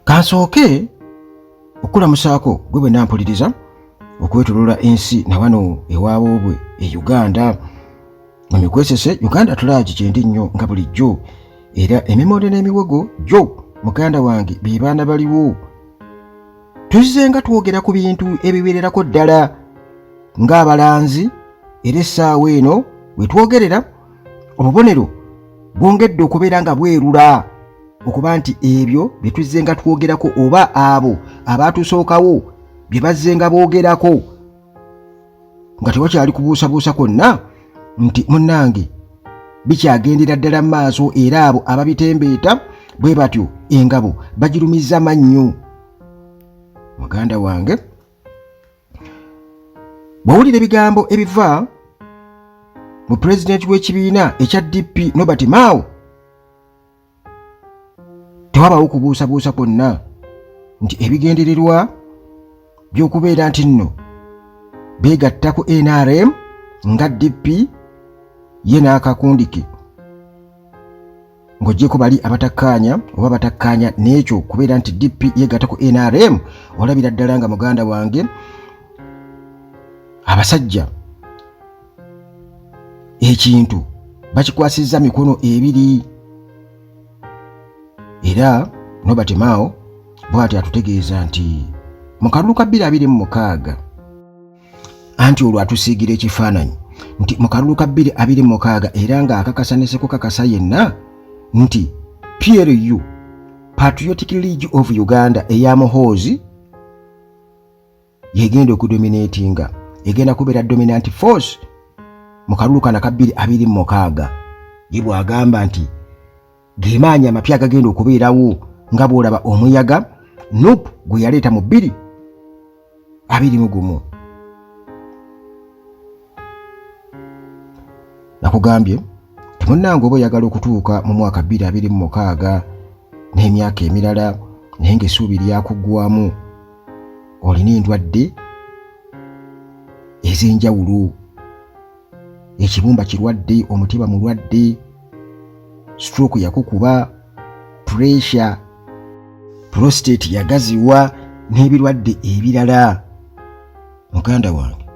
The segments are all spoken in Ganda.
Kansooke okukulamusaako gwe bwe nampuliriza okwetolola ensi na wano ewaboobwe e Uganda mu mikwesese Uganda tulaagi kyendi nnyo nga bulijjo, era emimonde n'emiwogo gyo muganda wange be baana baliwo. Tuzze nga twogera ku bintu ebiwererako ddala ng'abalanzi, era essaawa eno we twogerera obubonero bwongedde okubeera nga bwerula okuba nti ebyo bye tuzze nga twogerako oba abo abaatusookawo bye bazze nga boogerako nga tewakyali kubuusabuusa kwonna nti munnange bikyagendera ddala mu maaso, era abo ababitembeeta bwe batyo engabo bagirumizza mannyo. Muganda wange, bw'owulira ebigambo ebiva mu pulezidenti w'ekibiina ekya DP Norbert Mao, tewabawo kubuusabuusa kwonna nti ebigendererwa by'okubeera nti nno beegatta ku NRM nga DP ye n'akakundi ke, ng'ogyeko bali abatakkaanya oba batakkaanya n'ekyo kubeera nti DP yeegatta ku NRM, olabira ddala nga muganda wange abasajja ekintu bakikwasizza mikono ebiri. Era Norbert Mao bw'atyo atutegeeza nti mu kalulu ka 2026, anti olwo atusiigira ekifaananyi nti mu kalulu ka 2026, era ng'akakasa ne sekukakasa yenna nti PLU, Patriotic League of Uganda eya Muhoozi, yegenda okudominatinga, egenda kubeera dominant force mu kalulu kana ka 2026. Ye bw'agamba nti gemaanyi amapya agagenda okubeerawo nga bw'olaba omuyaga NUP gwe yaleeta mu 2021. Nakugambye temunnange oba oyagala okutuuka mu mwaka 2026 n'emyaka emirala naye ng'essuubi lyakuggwamu, olina endwadde ez'enjawulo, ekibumba kirwadde, omutima mulwadde, stroke yakukuba, pressure, prostate yagaziwa n'ebirwadde ebirala. Muganda wange,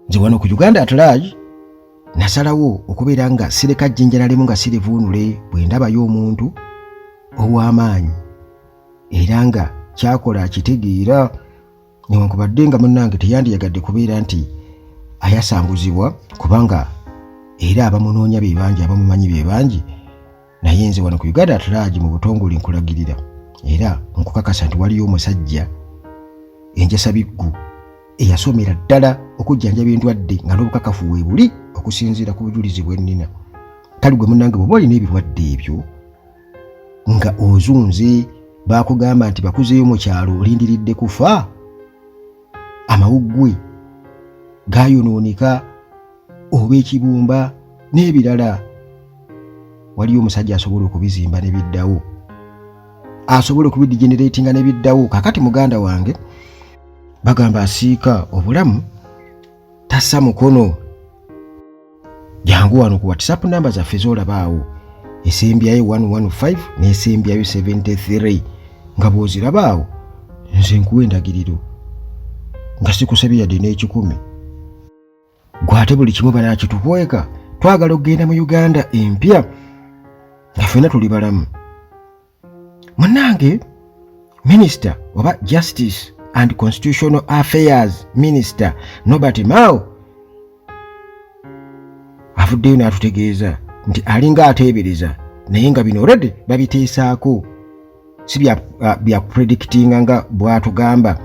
nze wano ku Uganda at Large nasalawo okubeera nga sireka jjinja na limu nga sirivuunule bwe ndabayo omuntu ow'amaanyi era nga kyakola akitegeera, newankubadde nga munnange teyandiyagadde kubeera nti ayasanguzibwa, kubanga era abamunoonya be bangi, abamumanyi be bangi. Naye nze wano ku Uganda at Large mu butongole nkulagirira era nkukakasa nti waliyo omusajja enjasabiggu eyasomera ddala okujjanjaba endwadde nga n'obukakafu weebuli okusinziira ku bujulizi bwe nnina. Kale gwe munnange bw'oba olina ebirwadde ebyo nga ozunze, baakugamba nti bakuzeeyo mu kyalo, olindiridde kufa, amawuggwe gayonooneka oba ekibumba n'ebirala, waliyo omusajja asobola okubizimba ne biddawo, asobola okubidigeneratinga ne biddawo. Kakati muganda wange, bagamba asiika obulamu tassa mukono. Jangu wano ku WhatsApp namba zaffe z'olaba awo, esembyayo 115 n'esembyayo 73, nga bw'oziraba awo nze nkuwa endagiriro nga sikusabye yadde n'ekikumi. Gwate buli kimu banakitukweka, twagala okugenda mu Uganda empya nga ffenna tuli balamu. Munnange, minisita oba Justice and Constitutional Affairs Minister Norbert Mao avuddeyo n'atutegeeza nti alinga ateebereza, naye nga bino already babiteesaako, si bya kupredictinga, nga bw'atugamba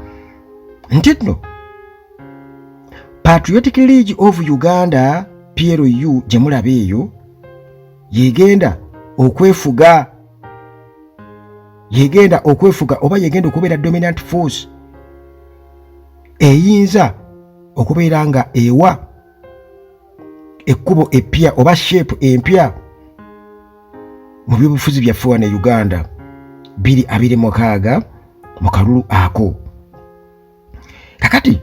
nti nno Patriotic League of Uganda, PLU gye mulaba eyo, yegenda okwefuga, yegenda okwefuga oba yegenda okubeera dominant force eyinza okubeera nga ewa ekkubo eppya oba shape empya mu byobufuzi byaffe wano e Uganda 2026 mu kalulu ako. Kakati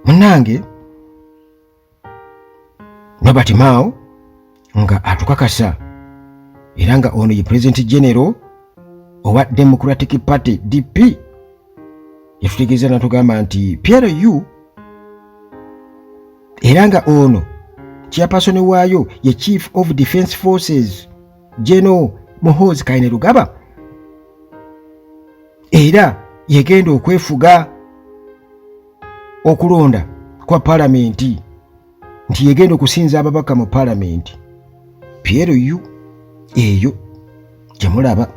munnange, Norbert Mao nga atukakasa, era nga ono ye President General Owa Democratic Party, DP, yatutegeeza natugamba nti PLU, era nga ono chairperson waayo ye Chief of Defence Forces General Muhoozi Kainerugaba, era yegenda okwefuga okulonda kwa palamenti, nti yegenda okusinza ababaka mu palamenti. PLU eyo gyemulaba.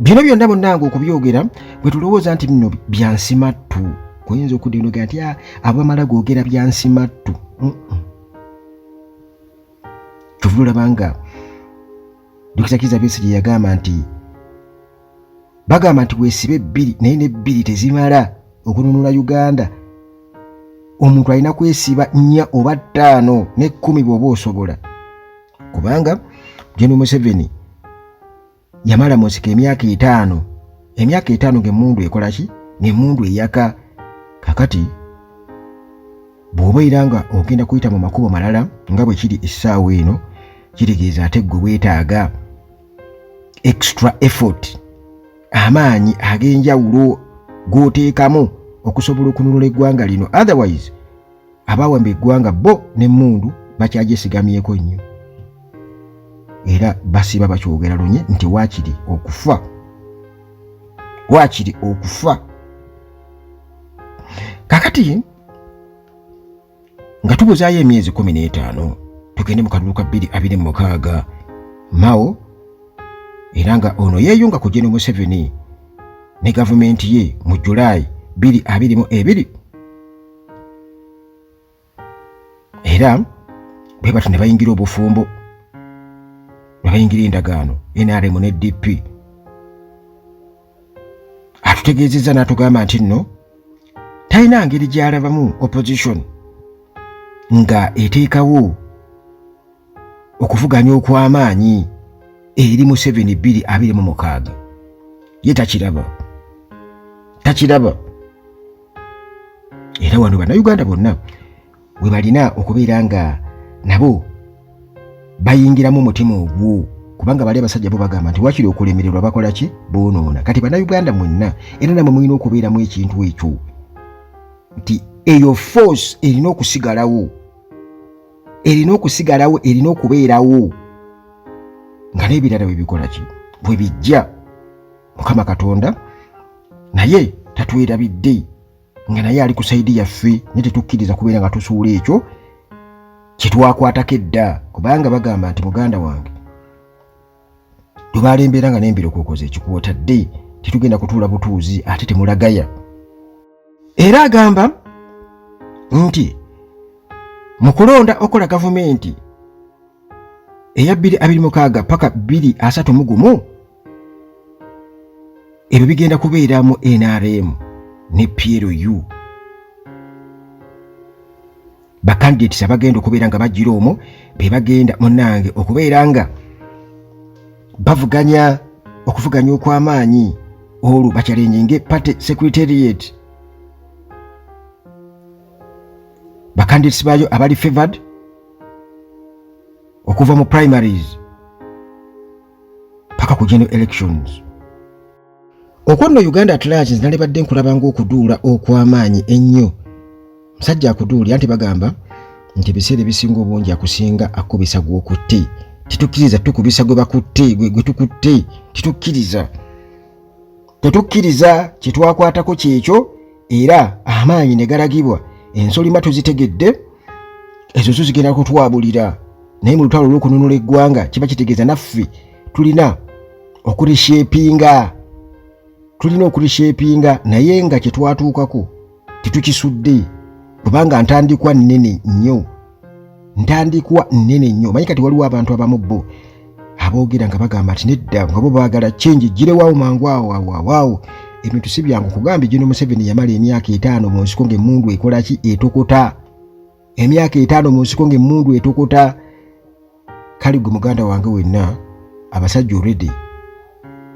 Bino byonna munnange okubyogera bwe tulowooza nti bino byansimattu, kuyinza okudinoga nti ah, abamala googera byansimattu. Kyova olaba nga Dokita Kizza Besigye yagamba nti bagamba nti weesibe ebbiri, naye n'ebbiri tezimala okununula Uganda. Omuntu alina kwesiba 4 oba 5 ne 10 bw'oba osobola, kubanga Gen Museveni yamala mu nsiko emyaka 5, emyaka 5 ng'emmundu ekola ki? Ng'emmundu eyaka. Kakati bw'obeera nga ogenda kuyita mu makubo malala nga bwe kiri essaawa eno, kitegeeza ate ggwe weetaaga extra effort, amaanyi ag'enjawulo g'oteekamu okusobola okununula eggwanga lino. Otherwise abawamba eggwanga bo n'emmundu bakyagyesigamieko nnyo, era basiba bakyogera lunye nti waakiri okufa, waakiri okufa. Kakati nga tubuzaayo emyezi 15 tugende mu kalulu ka 2026, Mao, era nga ono yeeyunga ku General Museveni ne gavumenti ye mu Julayi 2022, era bwe batyo ne bayingira obufumbo, ne bayingira endagaano NRM ne DP. Atutegeezezza n'atugamba nti nno talina ngeri gy'alabamu opposition nga eteekawo okuvuganya okw'amaanyi eri Museveni 2026. Ye takiraba, takiraba. Era wano Bannayuganda bonna we balina okubeera nga nabo bayingiramu omutima ogwo, kubanga bali abasajja bo bagamba nti wakiri okulemererwa bakola ki? Boonoona. Kati Bannayuganda mwenna era namwe mulina okubeeramu ekintu ekyo nti eyo force erina okusigalawo, erina okusigalawo, erina okubeerawo, nga n'ebirala bwe bikola ki? Bwe bijja. Mukama Katonda naye tatwerabidde, nga naye ali ku side yaffe, naye tetukkiriza kubeera nga tusuula ekyo kyetwakwatako edda, kubanga bagamba nti muganda wange lubaala embeera nga n'embiro kwokoza ekikuwotadde, tetugenda kutuula butuuzi ate temulagaya. Era agamba nti mu kulonda okola gavumenti eya 2026 paka 2031, ebyo bigenda kubeera mu NRM ne PLU. Bacandidates abagenda okubeera nga bajjira omwo be bagenda munnange okubeera nga bavuganya okuvuganya okw'amaanyi, olwo bachallenginge party secretariat, bacandidates baayo abali favored okuva mu primaries paka ku general elections. Okwo nno Uganda at large nalibadde nkulaba ng'okuduula okw'amaanyi ennyo. Musajja akuduulya nti bagamba nti ebiseera ebisinga obungi akusinga akubisa gw'okutte. Tetukkiriza tukubisa gwe bakutte, gwe tukutte, tetukkiriza, tetukkiriza. Kye twakwatako kyekyo, era amaanyi ne galagibwa. Ensolima tuzitegedde, ezo zo zigenda kutwabulira, naye mu lutalo olw'okununula eggwanga kiba kitegeeza naffe tulina okureshapinga, tulina okureshapinga, naye nga kye twatuukako tetukisudde, kubanga ntandikwa nnene nnyo, ntandikwa nnene nnyo. Manyi kati waliwo abantu abamu bo aboogera nga bagamba nti nedda, nga bo baagala change girewawo mangu awo awo awo awo. Ebintu si byangu. Kugambye General Museveni yamala emyaka 5 mu nsiko ng'emmundu ekola ki? Etokota. Emyaka 5 mu nsiko ng'emmundu etokota. Kale gwe muganda wange wenna, abasajja already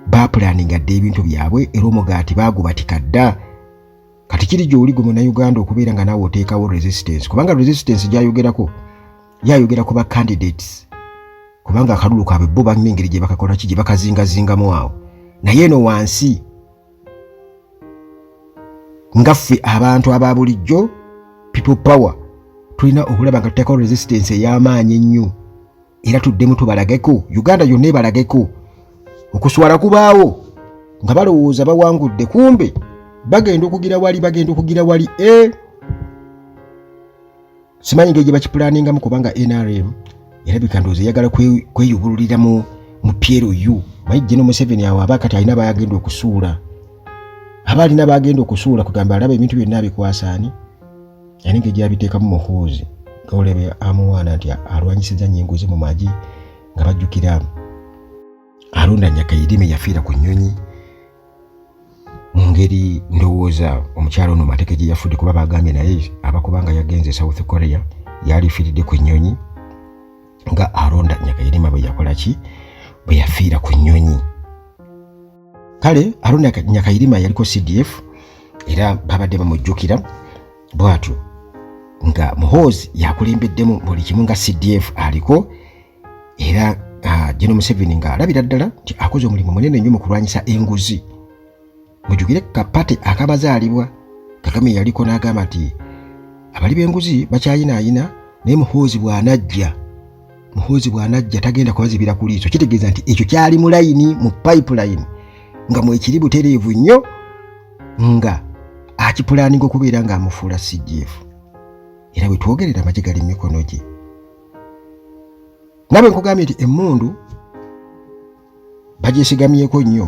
bapulaninga dda ebintu byabwe, era omugaati baagubatika dda. Kati kiri gy'oli gwe Munnayuganda okubeera nga naawe oteekawo resistance, kubanga resistance gy'ayogerako yayogera ku ba candidates. Kubanga akalulu kaabwe bo balina engeri gye bakakola ki, gye bakazingazingamu awo. Naye eno wansi nga ffe abantu aba bulijjo, people power, tulina okulaba nga tuteekawo resistance ey'amaanyi ennyo, era tuddemu tubalageko, Uganda yonna ebalageko. Okuswala kubaawo nga balowooza bawangudde, kumbe bagenda okugira wali, bagenda okugira wali. E simanyi ngeri gye bakipulaningamu, kubanga NRM erabika ndowooza eyagala kweyubululira mu PLU. Manyi General Museveni awo aba kati alina bayagenda okusuula, aba alina bagenda okusuula, kugamba alaba ebintu byonna abikwasaani, alina engeri gyabiteekamu. Muhoozi gawulebe amuwaana nti alwanyisiza nnyo enguzi mu magye, nga bajjukira Aronda Nyakayirime yafiira ku nnyonyi mu ngeri ndowooza omukyalo ono Mateke gye yafudde, kuba bagambye naye abakubanga yagenze South Korea, yalifiiridde ku nnyonyi nga Aronda Nyakayirima bwe yakola ki, bwe yafiira ku nnyonyi. Kale Aronda Nyakayirima yaliko CDF, era babadde bamujjukira bwatyo nga Muhoozi yakulembeddemu buli kimu nga CDF aliko. Era General Museveni nga alabira ddala nti akoze omulimu munene nnyo mu kulwanyisa enguzi. Mujjukire kapate akabazaalibwa Kagame yaliko n'agamba nti abali b'enguzi bakyayinaayina, naye Muhoozi bw'anajja, Muhoozi bw'anajja tagenda kubazibira ku liiso. Kitegeeza nti ekyo kyali mu layini, mu pipeline, nga mwekiri butereevu nnyo, nga akipulaninga okubeera ng'amufuula CDF. Era bwe twogerera amagye gali mu mikono gye. Nga bwe nkugambye nti emmundu bagyesigamyeko nnyo,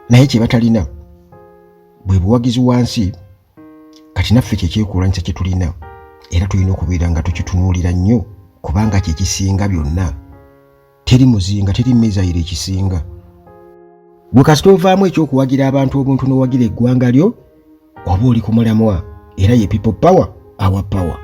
naye kye batalina bwe buwagizi wansi. Kati naffe kyekyekulwanyisa kye tulina, era tulina okubeera nga tukitunuulira nnyo, kubanga kyekisinga byonna. Teri muzinga, teri mezayiro ekisinga. Gwe kasita ovaamu ekyokuwagira abantu obuntu n'owagira eggwanga lyo, oba oli ku mulamwa. Era ye people power, our power.